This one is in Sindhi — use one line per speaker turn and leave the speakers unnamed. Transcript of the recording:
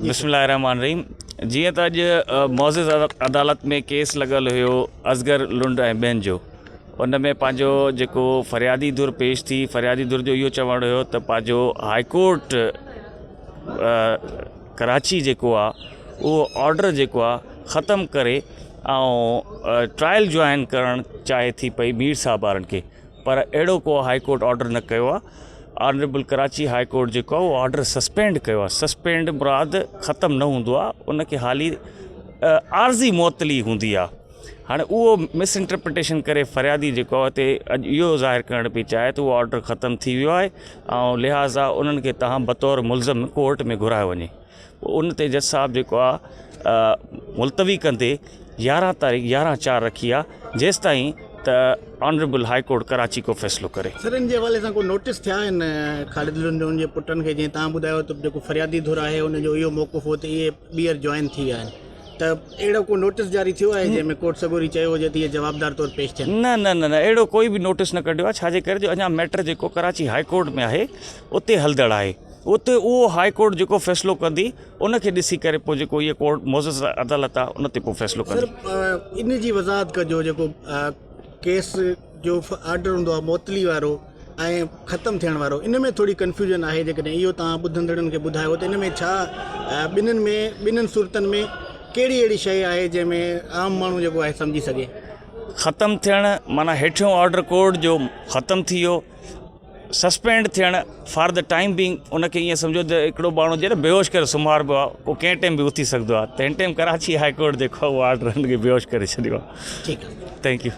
بسم الله الرحمٰن الرحيم جيئن ته اڄ معزز عدالت ۾ ڪيس لڳل هيو اصغر لنڊ ۽ ٻين جو ان ۾ پنهنجو جيڪو فريادي ڌر پيش ٿي فريادي ڌر جو اهو چوڻ هيو ته پنهنجو هائي ڪورٽ ڪراچي جيڪو آ اهو آرڊر جيڪو آ ختم ڪري ۽ ٽرائل جوائن ڪرڻ چاهي ٿي پئي مير صاحب وارن کي پر اهڙو ڪو هائي ڪورٽ آرڊر نه ڪيو آهي آنريبل ڪراچي هائي ڪورٽ جيڪو آهي اهو آرڊر سسپينڊ ڪيو آهي سسپينڊ مراد ختم نه هوندو آهي ان کي حالي عارضي معطلي هوندي آهي هاڻي اهو مس انٽرپريٽيشن ڪري فريادي جيڪو آهي اتي اڄ اهو ظاهر ڪرڻ پئي چاهي ته اهو آرڊر ختم ٿي ويو آهي ۽ لهٰذا انهن کي تهان بطور ملزم ڪورٽ ۾ گهرايو وڃي پوء ان تي جج صاحب جيڪو آ ملتوي ڪندي 11 تاريخ 11 چار رکي آ جيستائين ته آنريبل هائي ڪورٽ ڪراچي ڪو فيصلو ڪري.
سر ان جي حوالي سان ڪو نوٽيس ٿيا آهن خالد لنڊ ان جي پٽن کي جيئن توهان ٻڌايو ته جيڪو فريادي ڌر آهي ان جو اهو موقف هو ته اهي ٻيهر جوائن ٿي ويا آهن ته اهڙو ڪو نوٽيس جاري ٿيو آهي جنهن ۾ ڪورٽ سڳوري چيو هجي ته اهي جوابدار طور پيش ٿين؟
نه نه نه نه اهڙو ڪوئي به نوٽيس نه ڪڍيو آهي ڇا جي ڪري جو اڃا ميٽر جيڪو ڪراچي هائي ڪورٽ ۾ آهي اتي هلندڙ آهي. اتي اهو هاء ڪورٽ جيڪو فيصلو ڪندي ان کي ڏسي ڪري پوء جيڪو هيء ڪورٽ معزز عدالت آهي ان تي پوء فيصلو ڪندي.
سر ان جي وضاحت ڪجو جيڪو ڪيس جو آرڊر هوندو آهي معطلي وارو ۽ ختم ٿيڻ وارو ان ۾ ٿوري ڪنفيوزن آهي جيڪڏهن اهو توهان ٻڌندڙن کي ٻڌايو ته ان ۾ ڇا ٻنهن ۾ ٻنهن صورتن ۾ ڪهڙي اهڙي شيء آهي جنهن ۾ عام ماڻهو جيڪو آهي سمجهي سگهي.
ختم ٿيڻ معنيٰ هيٺيون آرڊر ڪورٽ جو ختم ٿي ويو. سسپينڊ ٿيڻ فار the time being ان کي ائين سمجهو ته هڪڙو ماڻهو جيئن بيهوش ڪري سمهاربو آهي اهو ڪنهن ٽائيم به اٿي سگهندو آهي تنهن ٽائيم ڪراچي هاء ڪورٽ جيڪو آهي اهو آرڊر هن کي بيهوش ڪري ڇڏيو آهي
ٺيڪ آهي
thank you.